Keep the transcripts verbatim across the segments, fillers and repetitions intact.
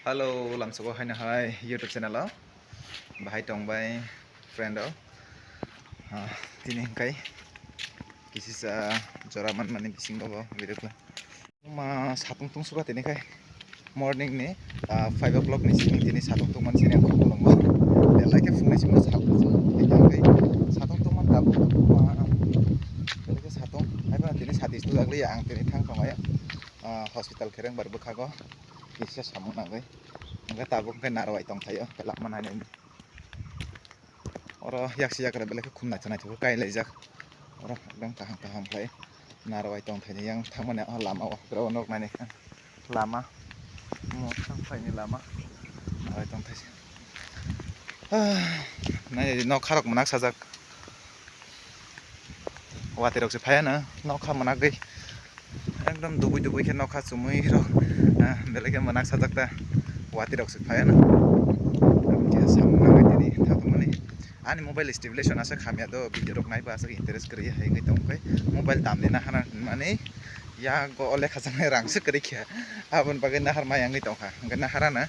Hello, lamsogo haino hai YouTube channel o bahai tong bai friend o. Ah, tini hingkai kisisa jora manmani bisingo bo video khlai. Ma satung tung suka tini khai morning ni, ah, five o'clock ni simi tini satung tung man sini ang khulum bo. Belai khe phungni simi satung tung khai tang khai satung tung man tabuk ma belai khe satung hai ba tini sati stu dagli ang tini thang thang ya, ah, hospital khereng bar bwkhago kisa samung nangwi. Hingke tabuk hingke narwai tongthaio, lama nainani. Oro yaksi yagra belai khe khum naithok naithok khe kailaijak. Oro ekdam kaham kaham khlai narwai tongthaini yang thangmani o lama o hwnkhe o nok naini khe lama. Omo thang phaini lama narwai tongthai. Ah, nai nokha rok mwnak sajak. Watwi rok se phaiya no nokha mwnagwi. Ekdom dubui dubui khe nokha chumui rok, ah, belai khe mwnak sajak ta. Watwi rok se phaiya no. Khe samung nangwi tini thang tongmani. Ani mobile stabilization aswk hamya do, video rok naiba aswk interest kwrwi hai wngwi tong khe mobile damni nahana hinmani. Yago o lekha chaknai rang se kwrwi kha, aboni bagwi nahar ma yangwi tongkha, hwnkhe nahar ano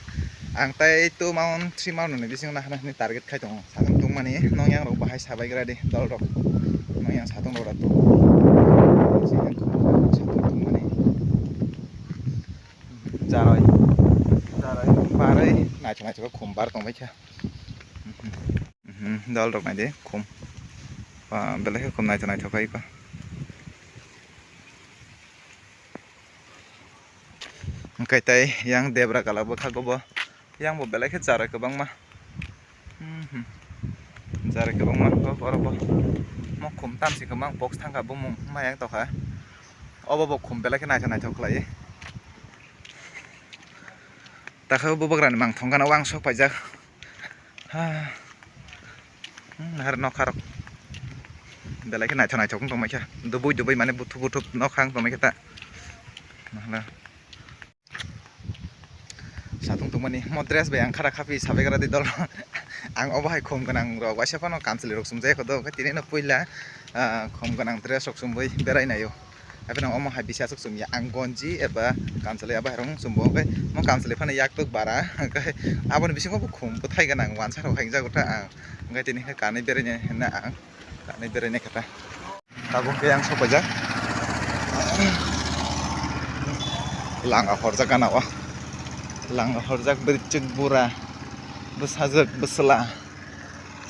ang tai two month, three month ni bisingo nahar hinwi target khai tongo. Sakang tongmani nongyang rok bahai sabaigra di dol rok, nongyang satung rok ratu. Satung tongmani jaroi, jaroi, baroi, naithok naithok khum bar tongbai kha. Mhm, dol rok naidi khum. Ba, belai khe khum naithok naithok khai kha. Hwnkhe tei yang debra kala bwkhago bo. Yang bo belai khe jaroi kwbangma. Mhm. Jaroi kwbangma bo, borok bo. Mo khum tamsi kwbang box thangkha bumung ma yang tokha. Obo bo khum belai khe naithok naithok khlai. Takhe bubagrani mangthong gana wangsok paijak. Ha. Hmm, nahar nokha rok. Belai khe naithok naithok wng tongmai kha. Dubui dubui mane buthuk buthuk nokha wng tongmai kha ta. Nahar. Satung tongmani mo dress bai ang khara khapi sabai gra di dol. Ang obo hai khum gwnang rok waisa phano kamchwlwi rok chumjak kho do, tini no puila, ah, khum gwnang dress rok chumui berai naio. Hapheno omo hai bisi aswk chumya ang gonji eba kamchwlwi abo hai rok chumbo, hwnkhe mo kamchwlwi phano yak tok bara, hwnkhe aboni bisingo bo khum bwthai gwnang wansa rok hai wngjago ta ang, hwnkhe tini khe kanwi berai nai hinna ang kanwi berai nai khe ta. Tabuk khe yang sopaijak langa horjak gana o, langa horjak bwrwi bura bwsajwk bwsla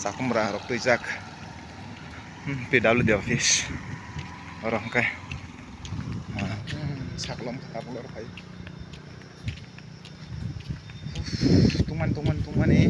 chakhumra rok twijak. Hmm, P W D office. Oro hwnkhe, ah, sakolom tabuk oro phai. Tungmani, tungmani, tungmani.